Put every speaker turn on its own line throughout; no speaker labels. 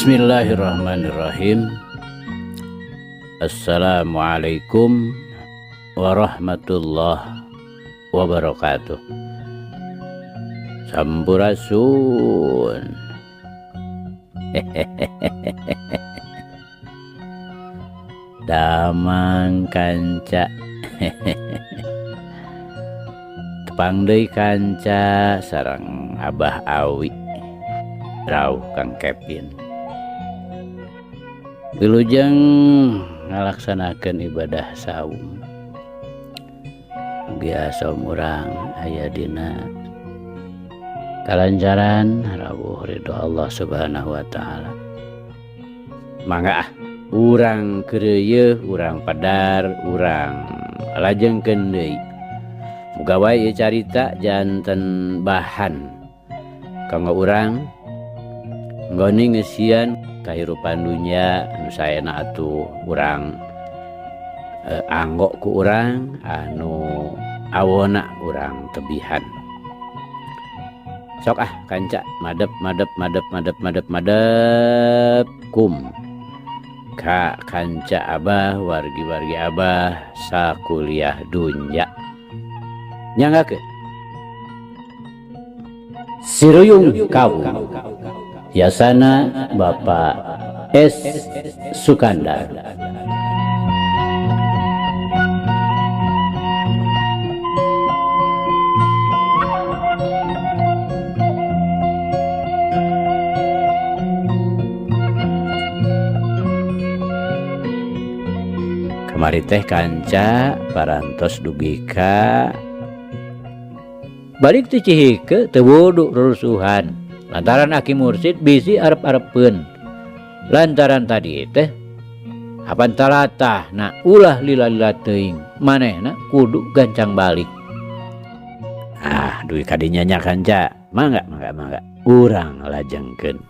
Bismillahirrahmanirrahim. Assalamualaikum warahmatullahi wabarakatuh. Sampurasun. Damang kanca. Tepang deui kanca sareng Abah Awi rauh Kang Kevin. Wilujeng ngalaksanakeun ibadah saum. Mugia saum urang aya dina kalancaran rawuh ridho Allah Subhanahu wa taala. Mangga ah urang keureuyeung, urang padar, urang lajengkeun deui. Muga wae ieu carita janten bahan kanggo urang nggone ngeusian kahirupan dunya anu saena atuh urang anggo ku urang anu awona urang tebihan. Sok ah kanca madep madep madep madep madep madep kum ka kanca abah wargi-wargi abah sakuliah dunya. Nyanggakeun Siruyung Kawu Yasana Bapak S. Sukandar. Kamari teh kanca parantos dugi ka balik ti Cihike teu wudu rurusuhan lantaran Aki Mursid bisi arep-arepeun. Lantaran tadi teh apan talatah na ulah lila-lila teuing manehna kudu gancang balik. Ah dugi kadinya nya kanca, mangga mangga mangga urang lajengkeun.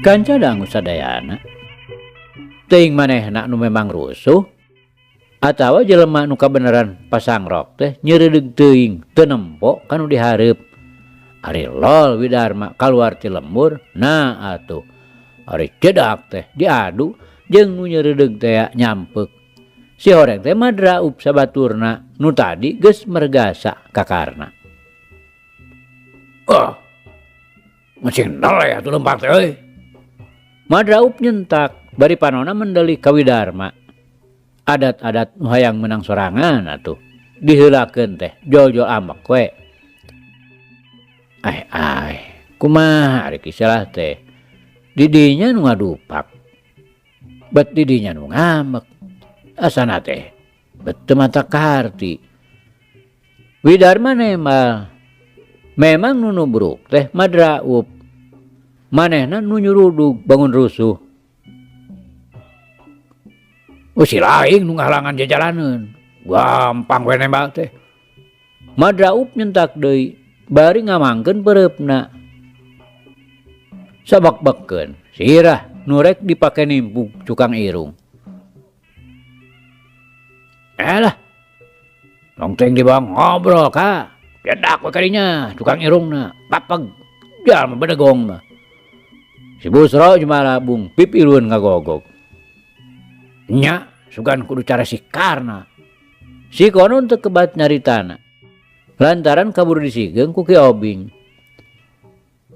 Kanca dangu sadayana teuing manehna nu memang rusuh atawa jelema nu kabeneran pasangrok teh nyeureudeuh teuing teu nempo kanu dihareup. Ari lol Widarma kaluar ti lembur, nah atuh ari cedak teh diadu jeung nu nyeureudeuh teh nyampeuk. Si horeng teh madraup sabaturna nu tadi geus mergasa kakarna. Oh, masih noleh atuh lempang teh euy. Madraup nyentak bari panona mendeli ka Widarma. Adat-adat nu hayang menang sorangan atuh diheulakeun teh jol-jol amek we. Ai ai kumaha ari kisalah teh didinya nu ngadupak bet didinya nu ngamek asana teh bet teu mata kaharti. Widarma nemal memang nu nubruk teh madraup manehna nu nyurudug bangun rusuh. Oh, si laing nu ngahalangan jajalaneun. Gampang we nembak teh. Madraup nyentak deui bari ngamangkeun peureupna. Sabak-bakeun sirah nu rek dipake nimpug cukang irung. Elah. Nongteng dibawa ngobrol ka. Jedak we kadinya cukang irungna. Papeg jalma bedegong mah. Si Busro jumalabung pipilueun ngagogog. Nya sugan kudu cara si Karna. Si konon teu kebat nyaritana. Lantaran kaburu disigeung ku Ki Obing.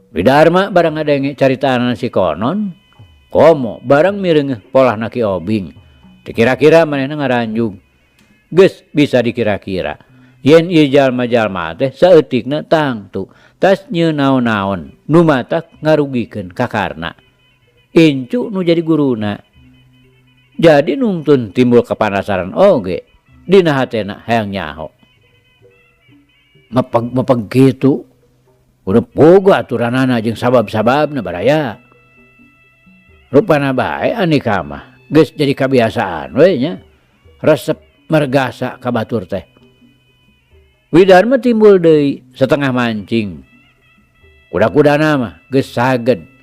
Widarma barang ngadenge caritana si konon, komo barang mireungeuh polahna Ki Obing. Dikira-kira manehna ngaranjug. Geus bisa dikira-kira. Yen ieu jalma-jalma teh saeutikna tangtu tas nyieun naon-naon nu matak ngarugikeun ka Karna. Incu nu jadi guruna. Jadi nungtun timbul kepanasaran oge dina hatena hayang nyaho. Mepeg-mepeg kitu. Udah pogo aturanana jeung sabab-sababna baraya. Rupana bae anika mah geus jadi kabiasaan we nya. Resep mergasa ka batur teh. Widarma timbul deui setengah mancing. Kuda-kudana mah geus saged.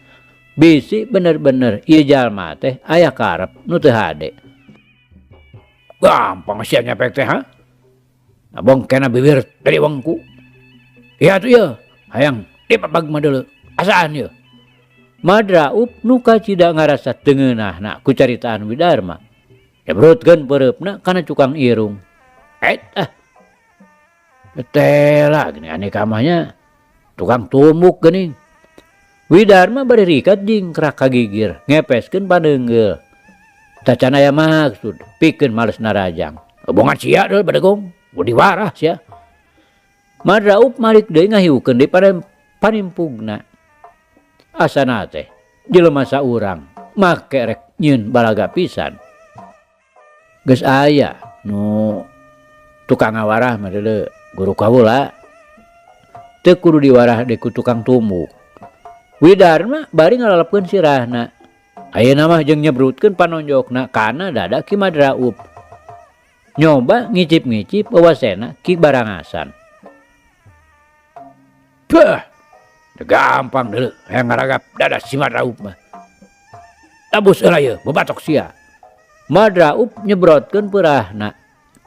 Bisi bener-bener ieu jalma teh aya karep nu teu hade. Gampang sia nyepek teh ha. Nabong kena bibir dari wengku. Iya atuh ieu, hayang dipapag mah deuleu. Asaan ieu? Madraup nu kacida ngarasa teu ngeunahna ku caritaan Widarma. Nyebrutkeun peureupna kana cukang irung. Et ah. Tetela geuning ane ka mah nya. Tukang tumbuk geuning. Widarma bari rikat jingkrak ka gigir ngepeskeun paneunggeul. Tacan aya maksud pikeun males narajang. Bongan sia deui badegong, budi warah sia. Madraup malik deui ngahiukeun deui panimpugna. Asana teh jelema saurang make rek nyieun balaga pisan. Geus aya nu tukang ngawarah mah deuleu guru kaula. Teu kudu diwarah deui ku tukang tumbuk. Widarma bari ngalalepkeun sirahna. Ayeuna mah jeung nyebrutkeun panonjokna kana dada Ki Madraup. Nyoba ngicip-ngicip wawasena Ki Barangasan. Beuh, teu gampang deuleu hayang ngaragap dada si Madraup mah. Tabus heula ieu babatok sia. Madraup nyebrotkeun peurahna.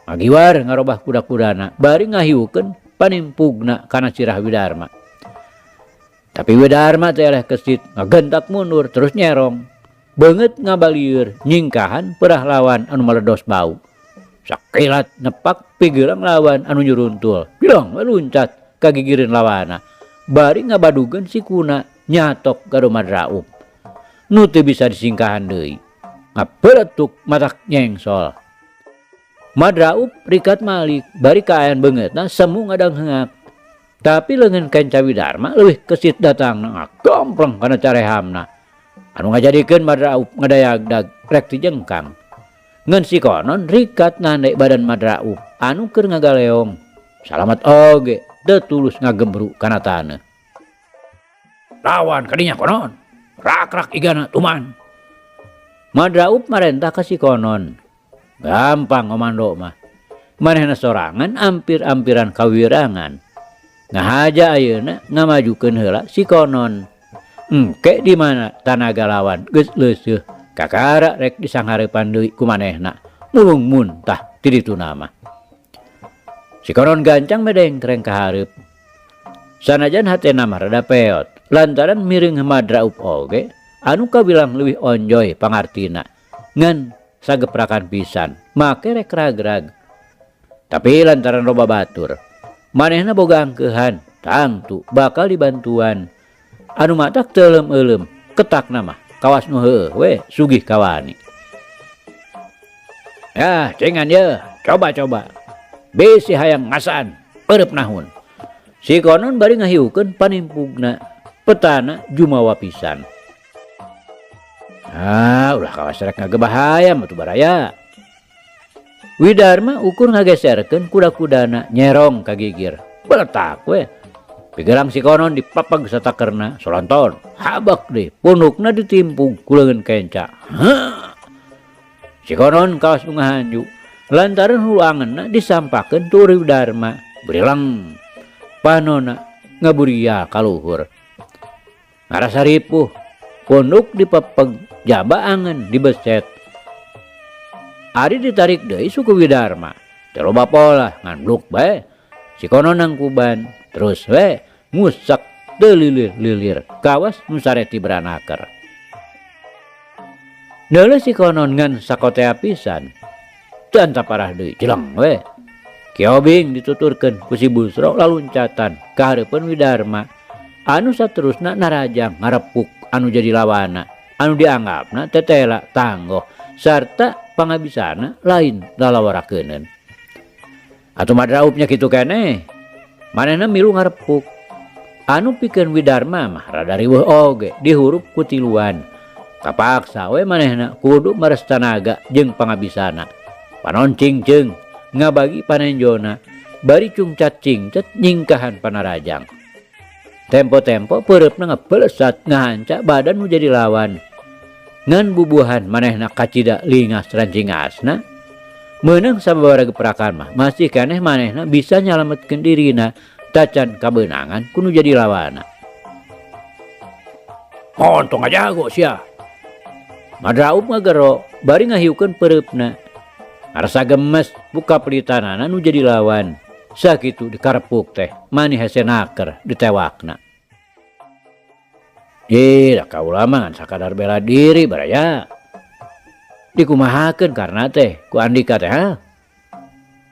Ngagiwar ngarobah kuda-kudana bari ngahiukeun panimpugna kana sirah Widarma. Tapi Widarma teh eleh kesit ngagentak mundur terus nyerong. Beungeut ngabalieur nyingkahan peurah lawan anu maledos bau. Sakilat nepak pigelang lawan anu nyuruntul. Dilong we luncat ka gigireun lawana. Bari ngabadugeun sikuna nyatok gado Madraup. Nu teu bisa disingkahan deui. Ngapeuletuk matak nyengsol. Madraup rikat malik bari kaayaan beungeutna semu ngadangheungak. Tapi leungeun kenca Widarma leuwih kesit datangna ngagampleng kana carehamna. Anu ngajadikeun Madraup ngadayagdag rek tijengkang. Ngan si konon rikat nande badan Madraup anu keur ngagaleong. Salamat oge teu tulus ngagembru kana taneuh. Lawan kadinya konon, rak-rak igana tuman. Madraup marentah ka si konon. Gampang ngomando mah. Manehna sorangan ampir-ampiran kawirangan. Ngahaja ayeuna ngamajukeun heula si konon. Engke di mana tanaga lawan geus leuseuh kakara rek disanghareupan deui ku manehna. Mulung muntah ti dituna mah. Si konon gancang medengkreng ka hareup. Sanajan hatena mah rada peot lantaran miring Madraup oge anu kabilang leuwih onjoy pangartina ngan sageprakan pisan make rek ragrag. Tapi lantaran loba batur manehna boga angkeuhan tangtu bakal dibantuan. Anu matak teu euleum-euleum ketakna mah kawas nu heueuh we sugih kawani. Yah cengan yeuh coba-coba bisi hayang ngasaan peureub nahun. Si konon bari ngahiukeun panimpugna petana jumawa pisan. Ah, ulah kawas rek ngagebahaya mah tuh baraya. Widarma ukur ngageserkeun kuda-kudana nyerong ka gigir. Beletak we. Pigerang si konon dipapag satakerna solanton. Habak deh pundukna ditimpug ku leungeun kenca. Heuh. Si konon kawas nu ngahanju lantaran hulu angeunna disampakeun tur Widarma. Berilang panona ngaburia kaluhur. Ngarasa ripuh punduk dipepeg jaba angen dibeset. Ari ditarik deui suku Widarma. Teu loba polah ngan bluk bae. Si konon nangkuban terus we ngusak teu lilir-lilir kawas nu sareti beranaker. Neuleuh si konon ngan sakotea pisan. Teu antaparah deui jeleng we. Ki Obing dituturkeun ku si Busro laluncatan ka hareupeun Widarma. Anu saterusna narajang ngarepuk anu jadi lawana. Anu dianggapna tetela tanggoh sarta pangabisana lain lalawarakeuneun. Atuh Madraupnya kitu keneh. Manehna milu ngarepuk. Anu pikeun Widarma mah rada riweuh oge dihurup ku tiluan. Kapaksa we manehna kudu meres tanaga jeung pangabisana. Panon cingceung ngabagi panenjona bari cungcat cingcet nyingkahan panarajang. Tempo-tempo peureupna ngebelesat ngahanca badan nu jadi lawan. Ngan bubuhan manehna kacida lingas rancingasna. Meunang sababaraha geprakan mah masih keneh manehna bisa nyalametkeun dirina tacan kabeunangan ku nu jadi lawana. Montong ngajago sia. Madraup ngagero bari ngahiukeun peureupna. Ngarasa gemes buka pelitanana nu jadi lawan. Sakitu dikarepuk teh mani hese naker ditewakna. Ih, da kaula mah ngan sakadar bela diri baraya. Dikumahakeun karna teh ku Andika teh ha.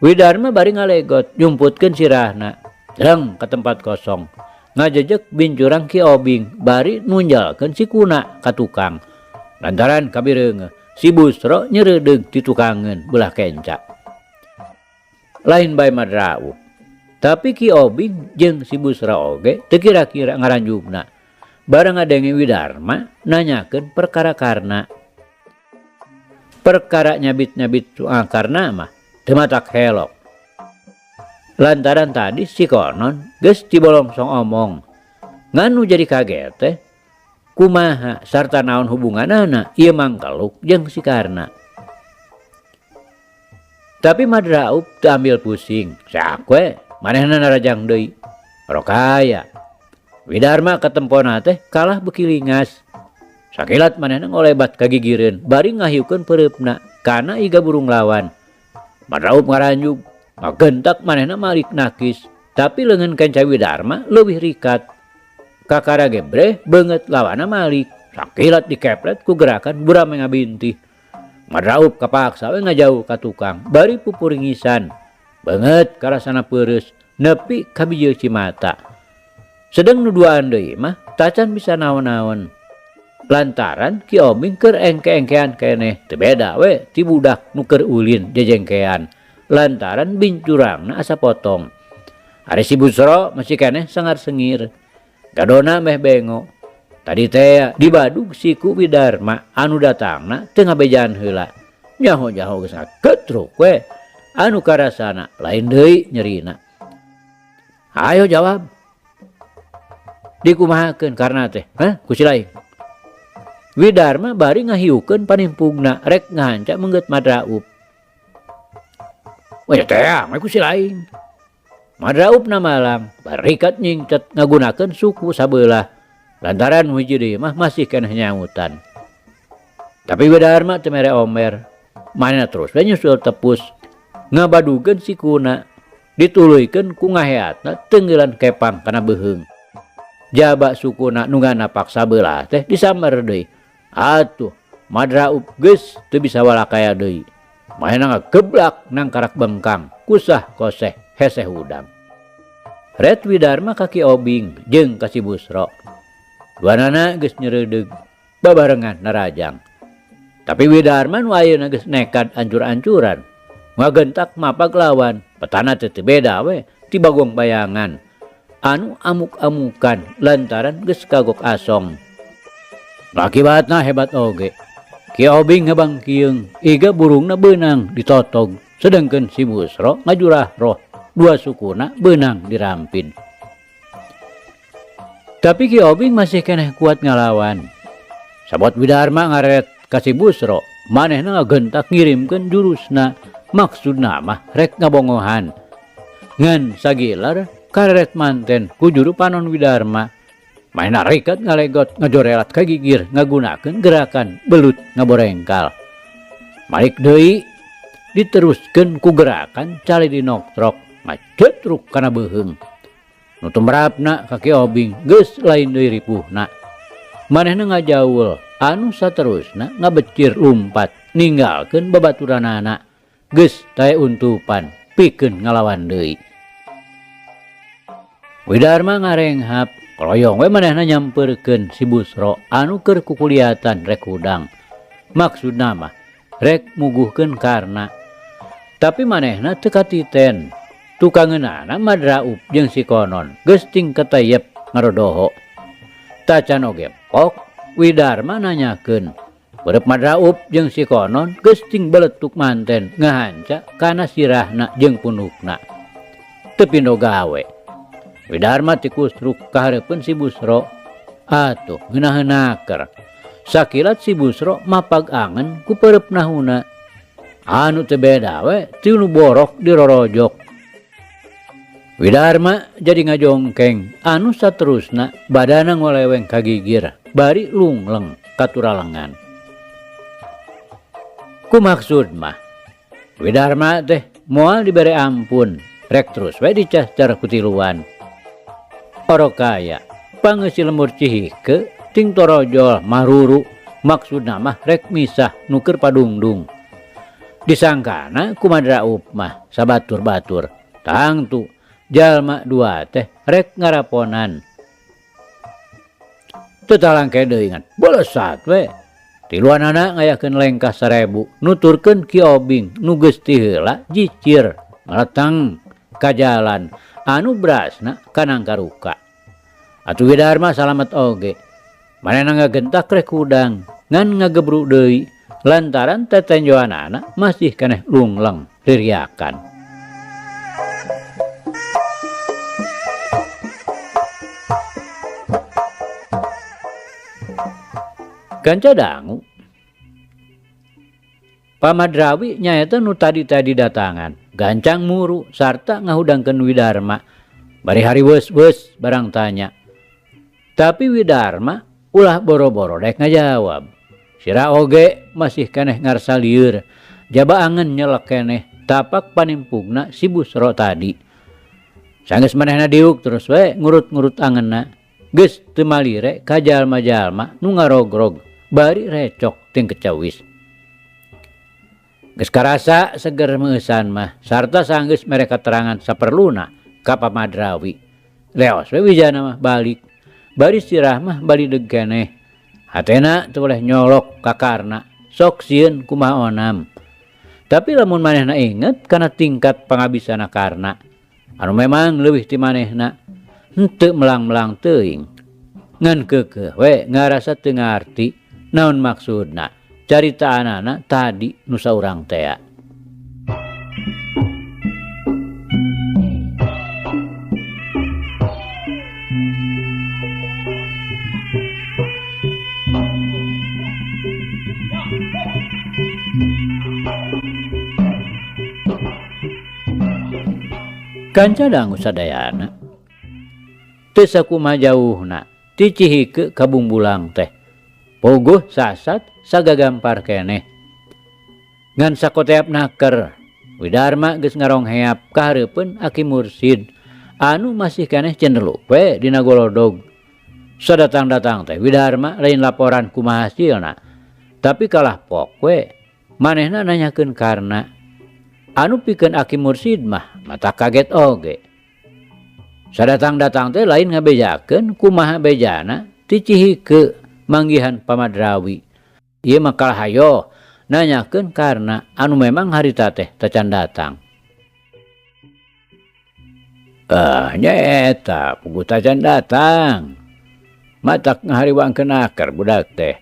Widarma bari ngalegot nyumputkeun sirahna. Dreng ka tempat kosong. Ngajejek bincurang Ki Obing bari nunjalkeun sikuna ka tukang. Lantaran kabireungeuh si Busro nyeredeug ti tukangeun beulah kenca. Lain bae Madraup. Tapi Ki Obing jeung si Busro oge teu kira-kira ngaranjugna. Barang ngadenge Widarma nanyakeun perkara Karna. Perkara nyabit-nyabit soal Karna mah teu matak helok. Lantaran tadi si Konon geus cibolongsong omong. Ngan nu jadi kaget teh kumaha sarta naon hubunganana ieu mangkeluk jeung si Karna. Tapi Madraup teu ambil pusing. Saak we manehna narajang deui. Rokaya. Widarma katempona teh kalah beuki lingas. Sakilat manehna ngolebat ka gigireun bari ngahiukeun peureupna kana iga burung lawan. Madraup ngaranjug, ngagentak manehna malik nakis, tapi leungeun kenca Widarma leuwih rikat. Kakara gebreh beungeut lawanna malik. Sakilat dikepret ku gerakan burame ngabintih. Madraup kapaksa we ngajauh ka tukang bari pupuringisan. Beungeut karasana peureus nepi ka bijil cimata. Sedeng nu duaan deui mah tacan bisa naon-naon. Lantaran Ki Obing keur engke-engkean keneh teu beda we ti budak nu keur ulin jejengkean. Lantaran bincurangna asa potong. Ari si Busro masih keneh sangar-sengir. Gadona meh bengo. Tadi teh dibadug siku Widarma anu datangna teu ngabejaan heula. Nyaho-nyaho geus ngagetruk we. Anu karasana lain deui nyerina. Ayo jawab. Dikumahakeun karna teh, hah? Ku si lain. Widarma bari ngahiukeun panimpugna rek ngahanca meunggeut Madraup. Weh teh mah ku si lain. Madraup na malang barikat nyingcet ngagunakeun suku sabelah. Lantaran hiji deui mah masih keneh nyautan. Tapi Widarma teu mere omer. Manehna terus we nyusul tepus ngabadugeun sikuna dituluykeun ku ngaheatna teunggelan kepang kana beuheung. Jaba sukuna nu nganapak sabelah teh disamber deui. Atuh Madraup geus teu bisa walakaya deui. Manehna ngageblak nangkarak bengkang kusah koseh heseh hudang. Ret Widarma ka Ki Obing jeung ka si Busro. Duanana geus nyereudeg babarengan narajang. Tapi Widarma nu ayeuna geus nekad ancur-ancuran. Ngagentak mapag lawan, petana teh teu beda we ti bagong bayangan. Anu amuk-amukan lantaran geus kagok asong. Akibatna hebat oge. Ki Obing ngebangkieung, iga burungna beunang ditotog, sedengkeun si Busro ngajurah roh, dua sukuna beunang dirampin. Tapi Ki Obing masih keneh kuat ngalawan. Sabot Widarma ngaret ka si Busro, manehna ngagentak ngirimkeun jurusna, maksudna mah rek ngabongohan. Ngan sagilar kareret manten ku juru panon Widarma. Manehna rikat ngalegot ngajorelat ka gigir ngagunakeun gerakan belut ngaborengkal. Malik deui diteruskeun ku gerakan cali dinoktrok ngacetruk kana beuheung. Nu tumrapna ka Ki Obing geus lain deui ripuhna. Manehna ngajaul anu saterusna ngabecir lumpat ninggalkeun babaturanana geus tae untupan pikeun ngalawan deui. Widarma ngarenghap kroyong we manehna nyampeurkeun si Busro anu keur kukuliatan rek hudang. Maksudna mah rek muguhkeun Karna. Tapi manehna teu katiten. Tukangeunana Madraup jeung si Konon geus ting keteyep ngarodoho. Tacan oge pok Widarma nanyakeun. Peureub Madraup jeung si Konon geus ting beletuk manten ngahanca kana sirahna jeung punukna. Teu pindo gawe. Widarma tikusruk kahareupeun si Busro. Atuh ngeunaheun-naker. Sakilat si Busro mapag angen ku peureub nahuna. Anu teu beda we ti nu borok dirorojok. Widarma jadi ngajongkeng anu saterusna badana ngoleweng ka gigir bari lungleng katuralengan. Ku maksud mah Widarma teh moal dibere ampun. Rek terus we dicascar ku tiluan. Orokaya pangeusi lembur Cihike ting torojol maruru maksudna mah rek misah nu keur padungdung. Disangkana ku Madraup mah sabatur-batur. Tangtu jalma dua teh rek ngaraponan. Teu talangke deui ngan bolesat we. Tiluanana ngayakeun lengkah 1000 nuturkeun Ki Obing nu geus ti heula jicir maletang ka jalan anu berasna kanangkaruka. Atuh Widarma salamet oge. Manehna ngagentak rek hudang ngan ngagebru deui lantaran tetenjoanana masih keneh lungleng ririakan. Ganca dangu Pamadrawi nyaeta nu tadi-tadi datangan gancang muru sarta ngahudangkeun Widarma bari hariweus-weus barang tanya. Tapi Widarma ulah boro-boro dek ngajawab. Sira oge masih keneh ngarsa lieur jaba angen nyelek keneh tapak panimpugna si Busro tadi. Sanggeus manehna diuk terus we ngurut-ngurut angenna geus teu malire ka jalma-jalma nu ngarogrog bari recok ting kecawis. Geus karasa seger meusan mah sarta sanggeus mere katerangan saperluna ka Pamadrawi. Leos we wijana mah balik. Bari sirah mah balideg keneh. Hatena teu boleh nyolok ka Karna, sok sieun kumaha onam. Tapi lamun manehna inget kana tingkat pangabisana Karna, anu memang leuwih ti manehna, henteu melang-melang teuing. Ngan keukeuh we ngarasa teu ngarti naon maksudna caritaanana tadi nu saurang tea. Kanca dangu sadayana teu sakumaha jauhna ti Cihike ka Bungbulang teh. Pogoh sasat sagagampar keneh. Ngan sakoteap naker Widarma geus ngarongheap ka hareupeun Aki Mursid anu masih keneh cenderluk we dina golodog. Sadatang-datang teh Widarma lain laporan kumaha hasilna, tapi kalah pok we manehna nanyakeun Karna. Anu pikeun Aki Mursid mah mata kaget oge. Sadatang-datang teh lain ngabejakeun kumaha bejana ti Cihike manggihan Pamadrawi. Ieu mah kalah hayoh nanyakeun Karna anu memang harita teh tacan datang. Nyaeta puguh tacan datang. Matak ngahariwangkeun akar budak teh.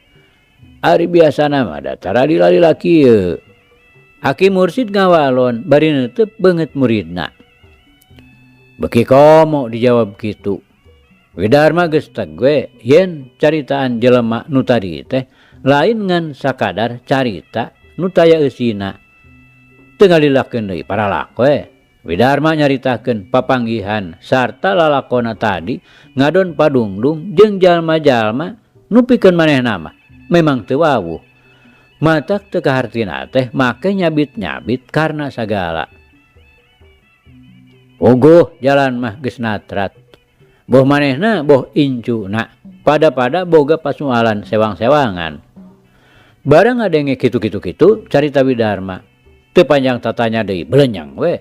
Ari biasana mah da tara lila-lila kieu. Aki Mursid ngawalon bari neuteub beungeut muridna. Beki komo dijawab kitu. Widarma geus teg we yen caritaan jelema nu tadi teh lain ngan sakadar carita nu taya eusina. Teu ngalilakeun deui paralak we. Widarma nyaritakeun papanggihan sarta lalakona tadi ngadon padungdung jeung jalma-jalma nu pikeun manehna mah memang teu wawuh. Matak teu kahartina teh make nyabit-nyabit karna sagala. Pogoh jalan mah geus natrat. Boh manehna boh incuna pada-pada boga pasualan sewang-sewangan. Barang ngadenge kitu-kitu-kitu carita Widarma. Teu panjang tatanya deui belenyang we.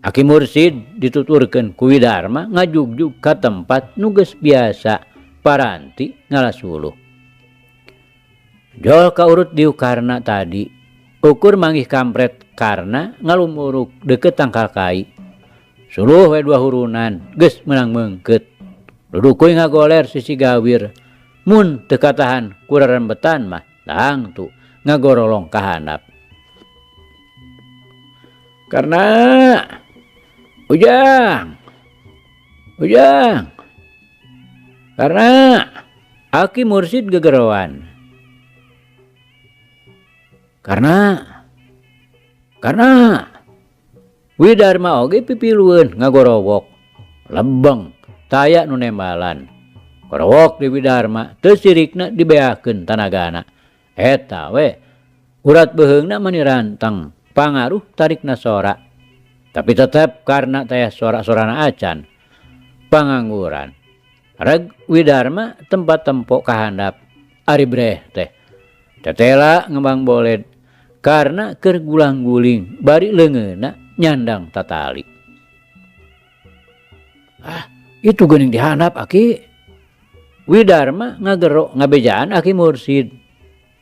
Aki Mursid dituturkeun ku Widarma ngajugjug ka tempat nu geus biasa paranti ngalasuluh. Jol ka urut diuk Karna tadi, ukur manggih kampret Karna ngalumuruk deukeut tangkal kai. Suluh we dua hurunan geus meunang meungkeut. Dudukuy ngagoler sisi gawir. Mun teu katahan ku rerembetan mah tangtu ngagorolong ka handap. Karna Ujang, Ujang, Karna Aki Mursid gegeroan. Karna, Karna Widarma oge pipilueun ngagorowok. Lebeng taya nu nembalan. Gorowok di Widarma teu sirikna dibeakeun tanagana. Eta we urat beuheungna mani ranteng pangaruh tarikna sora. Tapi tetep Karna taya sora-sorana acan. Pangangguran. Reg Widarma tempat tempo kahandap. Ari breh teh. Tetela ngembang boled. Karna keur gulang-guling bari leungeunna nyandang tatali. Ah, itu geuning dihandap aki. Widarma ngagero ngabejaan aki mursid.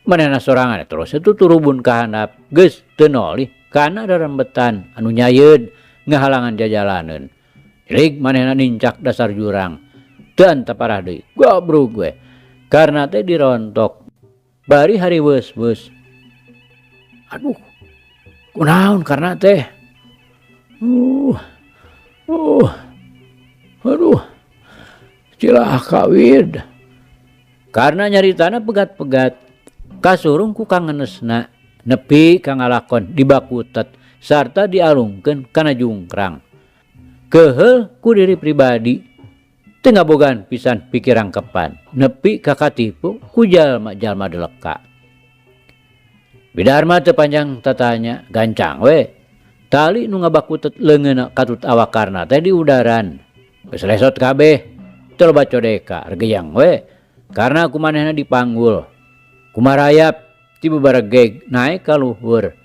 Manehna sorangan terus itu turubun kahandap. Geus teu nolih kana rerembetan anu nyayeud ngahalangan jajalaneun. Ilig manehna nincak dasar jurang. Teu antaparah deui. Gabrug we. Karna teh dirontok. Bari hariweus-weus. Aduh, kunaon Karna teh? Aduh, cilaka Wid. Karna nyaritana pegat-pegat, kasurung ku kangenesna nepi ka ngalakon dibakutet sarta dialungkeun kana jungkrang. Keheul ku diri pribadi, teu ngabogaan pisan pikirangkepan, nepi ka katipu ku jalma-jalma deleka. Widarma teu panjang tatanya, gancang we. Tali nu ngabakutet leungeunna katut awak Karna teh diudaran. Geus lesot kabeh, teu loba codeka, regeyang we. Karna ku manehna dipanggul. Kumarayap ti babaregeg naek ka luhur.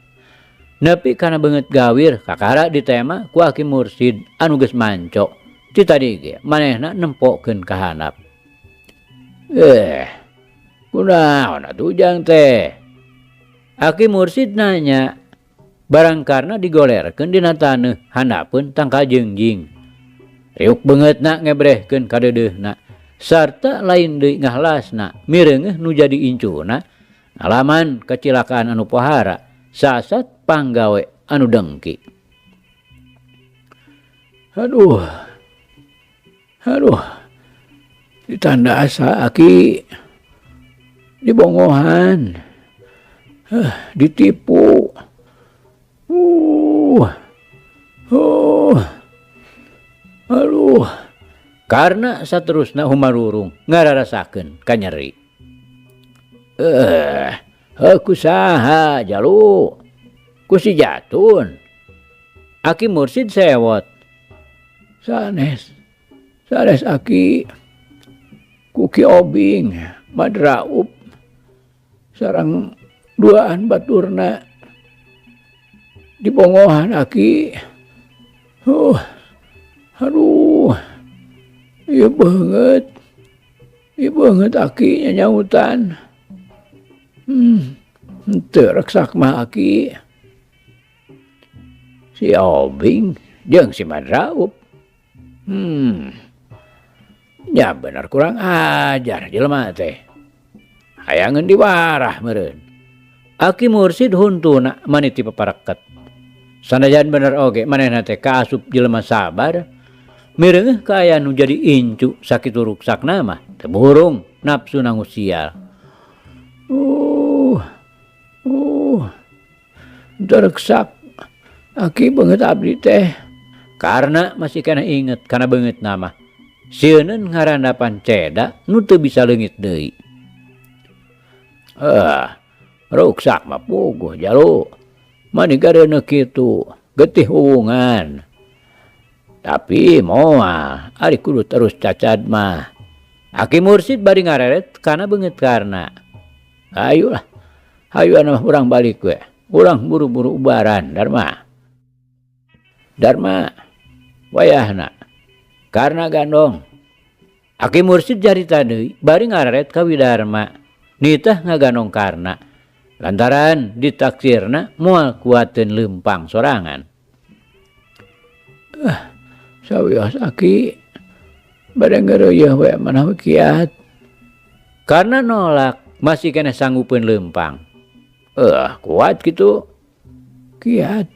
Nepi kana beungeut gawir kakara ditema ku aki mursid anu geus manco. Ti tadi ge manehna nempokeun ka handap. Kunaon atuh ujang teh? Aki mursid nanya, barang Karna digolerkeun dina taneuh handapeun tangkal jengjing. Riuk beungeutna ngebrehkeun kadeudeuhna sarta lain deui ngahlasna mireungeuh nu jadi incuna ngalaman kacilakaan anu pohara sasat panggawe anu dengki. Aduh, aduh, ditanda asa aki dibongohan, ditipu. Aduh. Karna saterusna humarurung ngararasakeun kanyeri. Ku saha jalu? Ku si Jatun. Aki mursid sewot. Sanes, sanes aki. Ku Ki Obing, Madraup, sareng duaan baturna dibongohan aki. Aduh, ieu beungeut. Ieu beungeut aki nyanyautan. Henteu reksak mah aki. Si Obing jeung si Madraup. Nya bener kurang ajar jelema teh. Hayangeun diwarah meureun. Aki mursid huntuna maniti papareket. Sanajan bener oge manehna teh kaasup jelema sabar, mireungeuh kaayaan nu jadi incu sakitu ruksakna mah teu burung nafsuna ngusial. Teu reksak aki beungeut abdi teh. Karna masih kana inget kana beungeutna mah. Sieuneun ngarandapan ceda nu teu bisa leungit deui. Ruksak mah puguh jalu. Mani gareuneuh kitu, getih wuwungan. Tapi moal, ari kudu terus cacad mah. Aki mursid bari ngareret kana beungeut Karna. Hayulah, hayu anu urang balik we. Urang buru-buru ubaran, Darma. Darma, wayahna. Karna gandong. Aki mursid jarita deui bari ngareret ka Widarma. Nitah ngagandong Karna. Lantaran ditaksirna moal kuateun leumpang sorangan. Sawios aki bade ngeureuyeuh we manawi kiat. Karna nolak masih keneh sanggupeun leumpang. Kuat kitu. Kiat.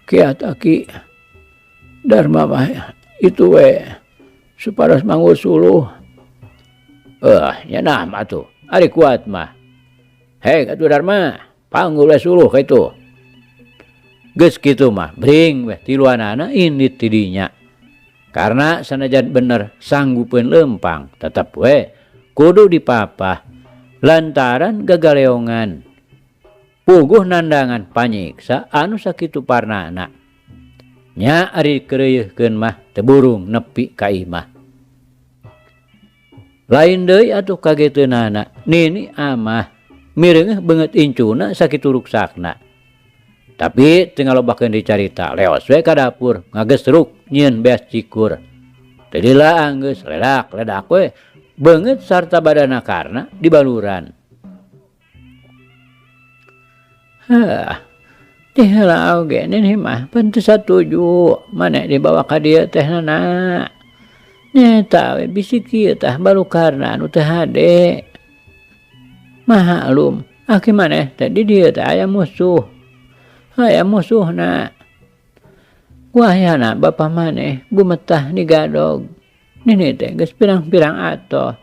Kiat aki. Darma mah itu we supados manggul suluh. Nya nah mah atuh. Ari kuat mah. Hei atuh Darma, panggul we suluh kitu. Geus kitu mah bring we tiluanana indit ti dinya. Karna sanajan bener sanggupeun leumpang tetep we kudu dipapah lantaran gagaleongan. Puguh nandangan panyiksa anu sakitu parnana. Nya ari dikeureuyeurkeun mah teu burung nepi ka imah. Lain deui atuh kageteunana nini amah mireungeuh beungeut incuna sakitu ruksakna. Tapi teu ngalobakeun deui carita leos we ka dapur ngagesruk nyieun beas cikur. Teu lila anggeus ledak-ledak we beungeut sarta badana Karna dibaluran. Hah, teh heula oge nini mah pan teu satuju maneh dibawa ka dieu teh nana. Nyaeta we bisi kieu tah balukarna anu teu hade. Maklum aki maneh teh di dieu teh aya musuh. Aya musuhna. Wayahna bapa maneh gumetah digadog. Nini teh geus pirang-pirang atoh.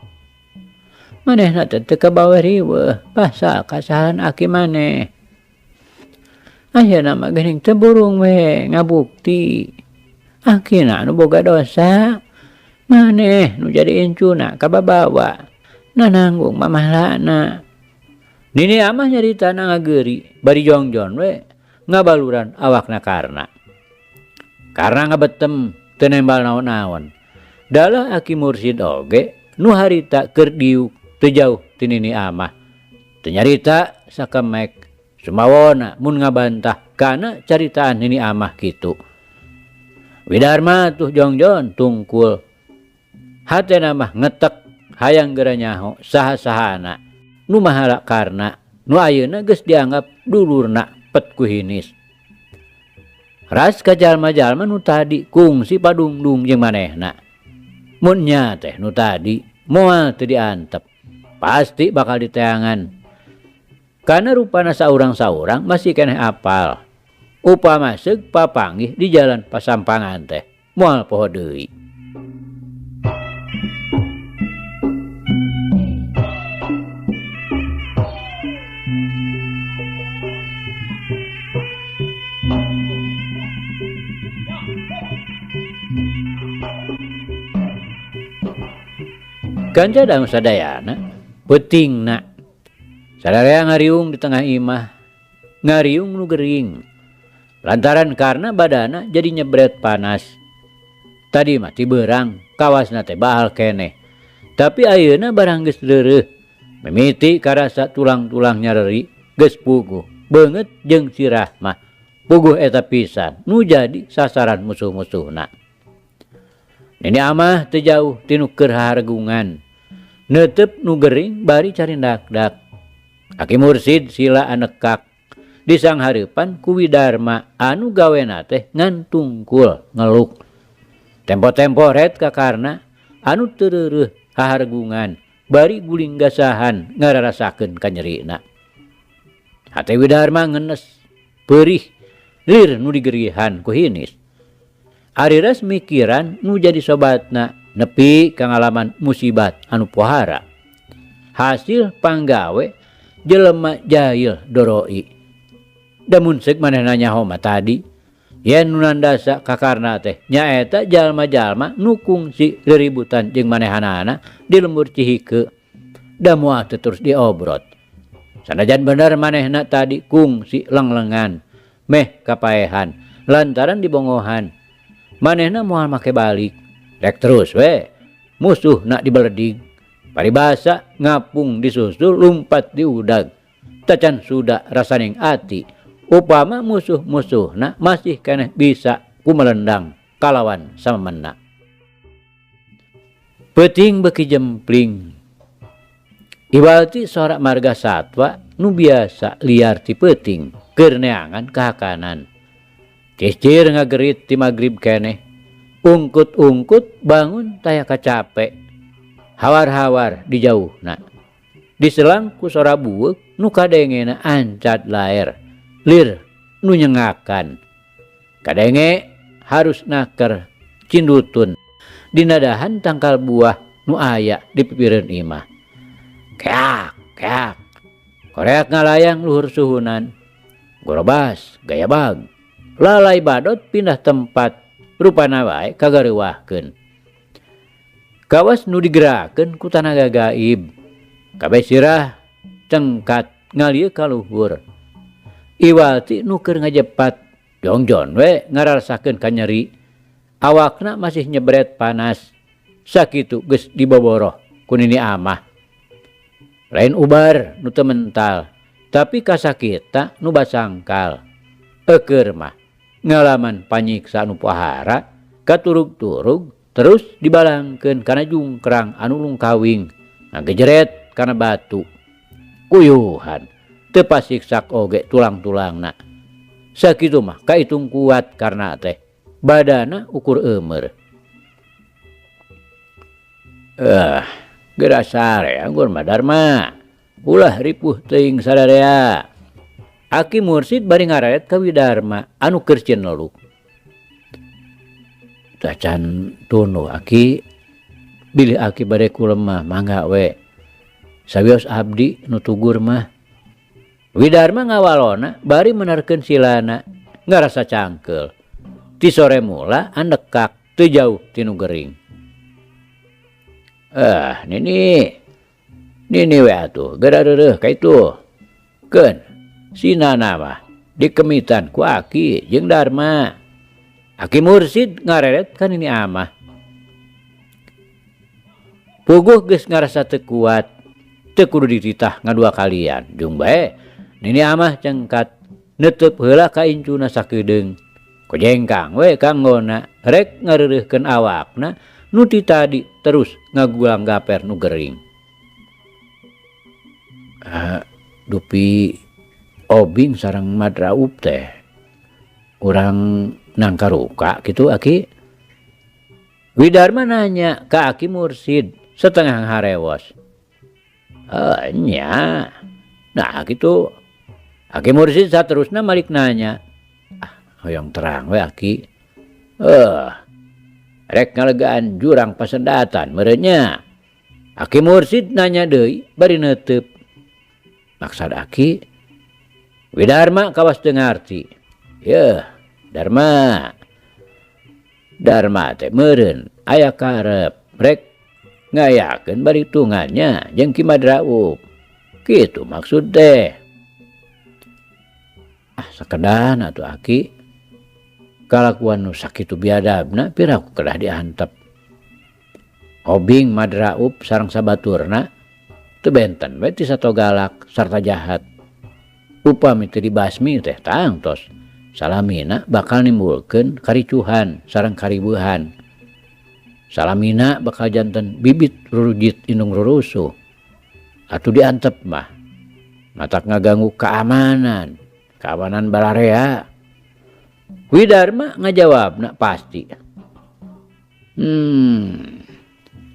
Manehna teh teu kabawa riweuh pasal kasalahan aki maneh. Ayeuna mah geuning teu burung we ngabukti. Akina anu boga dosa. Maneh nu jadi incuna kababawa. Nananggung mamahlana. Nini amah nyaritana ngageuri bari jongjon we ngabaluran awakna Karna. Karna ngabetem teu nembal naon-naon. Dalah aki mursid oge nu harita keur diuk teu jauh ti nini amah. Teu nyarita sakemek sumawona mun ngabantah kana caritaan nini amah kitu. Widarma tuh jongjon tungkul. Hatena mah ngetek hayang geura nyaho saha-sahana nu mahala Karna nu ayeuna geus dianggap dulurna pet ku hinis. Ras ka jalma-jalma nu tadi kungsi padungdung jeung manehna. Mun nya teh nu tadi moal teu diantep, pasti bakal diteangan. Kana rupana saurang-saurang masih keneh apal. Upama seug papanggih di jalan pasampangan teh moal poho deui. Kanca dangu sadayana peutingna sadaya ngariung di tengah imah, ngariung nu gering lantaran karena badana jadi nyebret panas. Tadi mah ti beurang kawasna teh bahal keneh, tapi ayeuna barang geus leureuh mimiti karasa tulang-tulang nyareri geus puguh beungeut jeung sirah mah puguh eta pisan nu jadi sasaran musuh-musuhna. Nini amah teu jauh tinu keur hahargungan, neuteup nu gering bari carindak-dak. Aki mursid sila anekak disanghareupan ku Widarma anu gawena teh ngan tungkul ngeluk. Tempo-tempo ret ka Karna anu teu reureuh hahargungan bari guling gasahan ngararasakeun kanyerina. Hate Widarma ngenes, peurih, lir nu digerihan ku hinis. Ari ras mikiran nu jadi sobatna nepi kangalaman musibat anu pohara. Hasil panggawe jelema jahil doroi. Da mun seuk manehna nyaho mah tadi, yen nu nandasa ka Karna teh nyaeta jalma-jalma nu kungsi reributan jeung manehanana di lembur Cihike. Da moal teu terus diobrot. Sanajan bener manehna tadi kungsi lenglengan meh kapaehan lantaran dibongohan. Manehna moal make balik. Rek terus we musuh nak dibeledig. Paribasa ngapung disusul lumpat diudag. Tacan suda rasaning ati. Upama musuh-musuhna masih keneh bisa kumelendang kalawan samemena. Peuting beuki jempling. Iwalti sorak marga satwa nu biasa liar ti peuting keur neangan kahakanan. Cicir ngagerit ti magrib keneh. Ungkut-ungkut bangun taya kacape. Hawar-hawar di jauhna. Diselang ku sora bueuk nu kadengena ancat laer. Lir nu nyengakan. Kadenge harus naker cindutun dinadahan tangkal buah nu aya di pipireun imah. Keak, keak. Koreak ngalayang luhur suhunan. Gorobas, gaya bag. Lalai badot pindah tempat, rupana wae kagareuwahkeun. Kawas nu digerakeun ku tanaga gaib. Kabeh sirah cengkat ngalieu ka luhur. Iwalti nu keur ngajepat Jongjon we ngarasakeun kanyeri. Awakna masih nyebret panas. Sakitu geus diboboroh ku Nini Amah. Lain ubar nu teu mental, tapi kasakita nu basangkal. Eukeur mah ngalaman panyiksa nu pohara katurug-turug terus dibalangkeun kana jungkrang anu lungkawing ngagejeret kana batu. Kuyuhan teu pasiksak oge tulang-tulangna. Sakitu mah kaitung kuat karna teh badana ukur eumeur. Geura sare anggur mah Darma. Ulah ripuh teuing sadarea. Aki Mursid bari ngararet ka Widarma anu keur cineluk. Tacan tunduh aki, bilih aki bade kulemah mangga we. Sawios abdi nu tugur mah. Widarma ngawalona bari menerkeun silana ngarasa cangkeul. Ti sore mula andekak teu jauh ti nu gering. Nini. Nini we atuh geura reureuh ka itu. Keun si Nana mah dikemitan ku aki jeung Darma. Aki Mursid ngareret ka Nini Amah. Puguh geus ngarasa teu kuat, teu kudu dititah ngadua kalian. Jung bae Nini Amah cengkat neuteub heula ka incuna sakedeung. Kojengkang we kanggona rek ngareureuhkeun awakna nu ti tadi terus ngagulang gaper nu gering. Dupi Obing sareng Madraub teh urang nangkaruka kitu aki. Widarma nanya ka Aki Mursid setengah harewos. Nya. Nah kitu. Aki Mursid saterusna malik nanya. Hoyong terang we aki. Rek ngalegaan jurang pasendatan meureun nya. Aki Mursid nanya deui bari neuteub. Maksad aki Widarma kawas teu ngarti. Yeuh, Darma. Darma teh meureun aya karep rek ngayakeun baritungannya jeung Ki Madraub. Kitu maksud teh. Sakedan atuh aki. Kalakuan nu sakitu biadabna piraku kedah diantep. Obing Madraub sareng sabaturna teu benten we ti sato galak sarta jahat. Upami teu dibasmi teh tangtos salamina bakal nimbulkeun karicuhan sareng kariweuhan. Salamina bakal janten bibit rurujit indung rurusuh. Atuh diantep mah matak ngaganggu keamanan, keamanan balarea. Widarma ngajawabna pasti.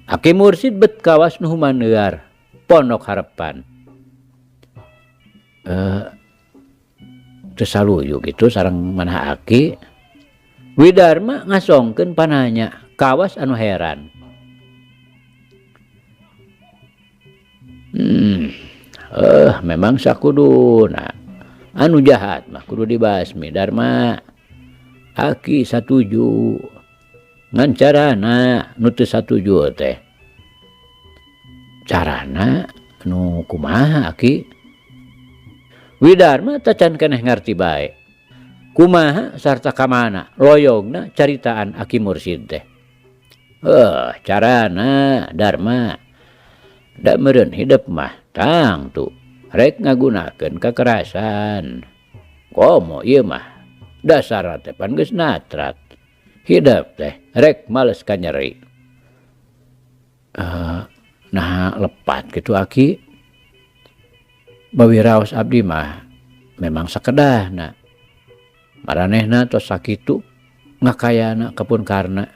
Aki Mursid bet kawas nu humaneuar pondok harepan. Teu saluyu kitu sareng manah aki. Widarma ngasongkeun pananya kawas anu heran. Memang sakuduna anu jahat mah kudu dibasmi Darma. Aki satuju ngan carana nu teu satuju teh. Carana nu kumaha aki? Widarma tacan keneh ngarti bae. Kumaha sarta kamana loyogna caritaan Aki Mursid teh. Carana Darma da meureun hidep mah tangtu rek ngagunakeun kekerasan. Komo ieu mah dasar teh pan geus natrat. Hidep teh rek males ka nyeri. Nah lepat kitu aki. Bawi raos abdi mah memang sakedahna. Maranehna tos sakitu ngakayana kapun karna.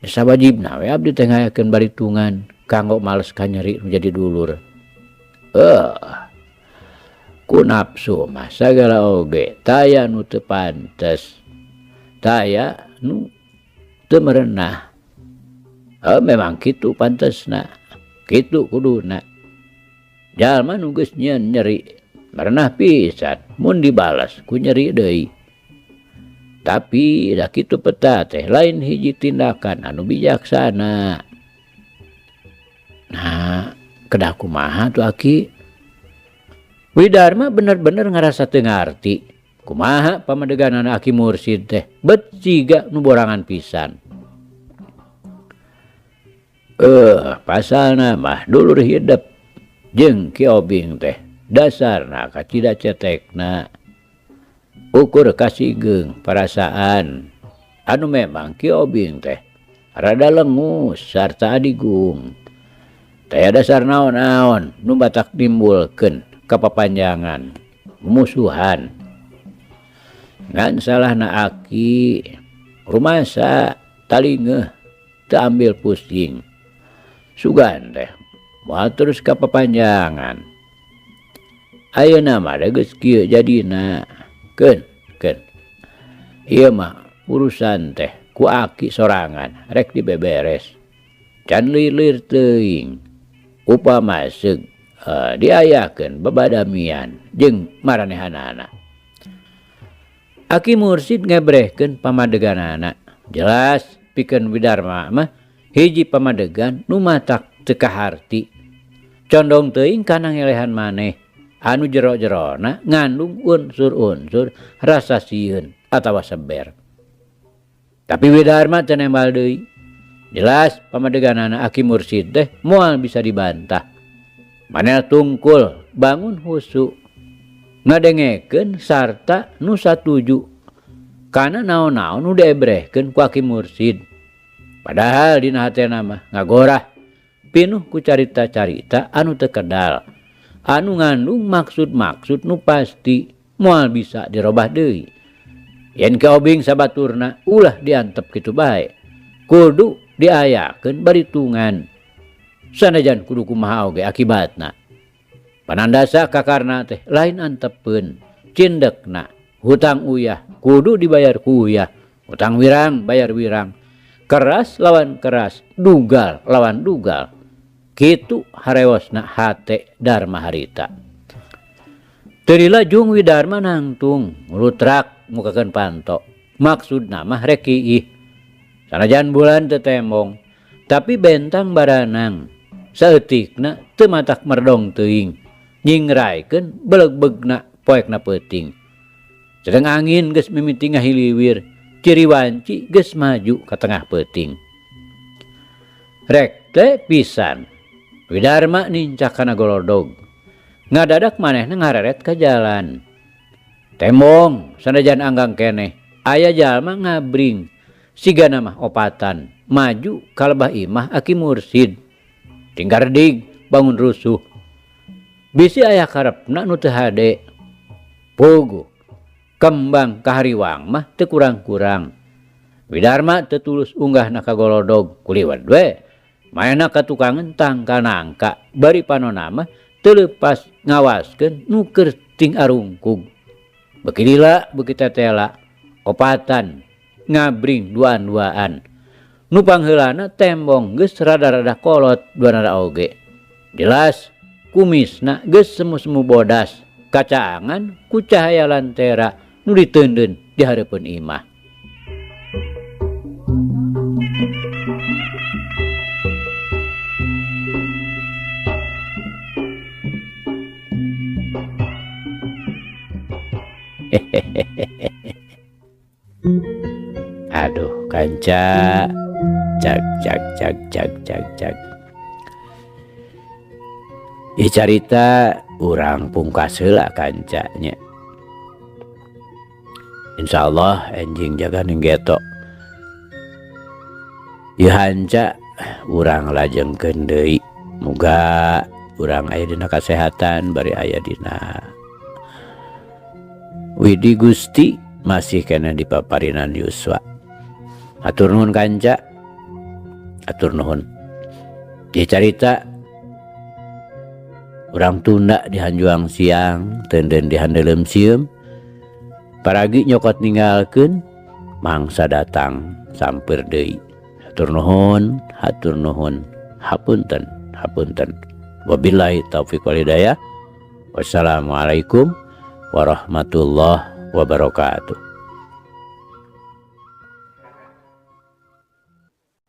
Sawajibna we abdi teh ngayakeun baritungan kanggo males ka nyeri nu jadi dulur. Ku nafsu mah sagala oge taya nu teu pantes, taya nu teu merenah. Memang kitu pantesna, kitu kuduna. Jalma nu geus nyieun nyeri merenah pisan mun dibalas ku nyeri deui. Tapi da kitu peta teh lain hiji tindakan anu bijaksana. Nah, kedah kumaha tuh aki? Widarma bener-bener ngarasa teu ngarti Kumaha pamadeganana Aki Mursid teh bet siga nu borangan pisan. Pasalna mah dulur hidep jeung Ki Obing teh dasarna kacida cetekna. Ukur kasigeung parasaan anu memang Ki Obing teh rada lengus sarta adigung. Taya dasar naon-naon nu batak nimbulkeun kapapanjangan mumusuhan. Ngan salahna aki rumasa talingeuh teu ambil pusing. Sugan teh moal terus kapapanjangan. Ayeuna mah da geus kieu jadina. Keun, keun. Ieu mah urusan teh ku aki sorangan rek dibeberes. Can lilir teuing. Upama seug diayakeun babadamian jeung maranehanana. Aki Mursid ngebrehkeun pamadeganana. Jelas pikeun Widarma mah hiji pamadegan nu matak teu kaharti. Condong teuing kana ngelehan maneh anu jero-jerona ngandung unsur-unsur rasa sieun atawa seber. Tapi Widarma teu nembal deui. Jelas pamadeganana Aki Mursid teh moal bisa dibantah. Manehna tungkul bangun husu ngadengekeun sarta nu satuju kana naon-naon nu diebrehkeun ku Aki Mursid. Padahal dina hatena mah ngagorah pinuh ku carita-carita anu teu kedal, anu ngandung maksud-maksud nu pasti moal bisa dirobah deui. Yen Ki Obing sabaturna ulah diantep kitu bae, kudu diayakeun baritungan. Sanajan kudu kumaha oge akibatna. Panandasa kakarna teh lain antepeun, cindekna hutang uyah kudu dibayar ku uyah, hutang wirang bayar wirang, keras lawan keras, dugal lawan dugal. Kitu harewosna hate Dharma harita. Teu lila jung Widarma nangtung nglutrak mukakeun panto. Maksudna mah rek kiih. Sanajan bulan teu tembong, tapi bentang baranang. Saeutikna teu matak merdong teuing, nyingraikeun belegbegna poekna peuting. Sedeng angin geus mimiti ngahiliwir, ciri wanci geus maju ka tengah peuting. Rek teh pisan, Widarma nincak kana golodog. Ngadadak manehna ngareret ka jalan. Tembong sanajan anggang keneh, aya jalma ngabring. Sigana mah opatan, maju ka lebah imah Aki Mursid. Tinggardig bangun rusuh. Bisi aya karepna nu teu hade. Puguh kembang kahariwang mah teu kurang-kurang. Widarma teu tulus unggahna ka golodog kuliwet we. Manehna katukangan tangkal nangka bari panona mah teu leupas ngawaskeun nu keur ting arungkug. Beuki lila beuki tetela opatan ngabring duaan-duaan. Nu pangheulana tembong geus rada-rada kolot duanana oge. Jelas kumisna geus semu-semu bodas, kacaangan ku cahaya lantera nu diteundeun di hareupeun imah. Aduh kanca, cak cak cak cak cak cak. Ieu carita urang pungkas heula kancanya. Insyaallah enjing jaga ning geto. Ieu hanca urang lajengkeun deui. Muga urang aya dina kasehatan bari aya dina Widi Gusti masih kena di paparinan Yuswa. Atur nuhun kanca, atur nuhun. Ieu carita urang tunda di hanjuang siang, tenden di handeuleum sieum. Paragi nyokot ninggalkeun, mangsa datang sampeur deui. Atur nuhun, hatur nuhun, hapunten, hapunten. Wabillahi taufiq wal hidayah. Wassalamualaikum warahmatullahi wabarakatuh.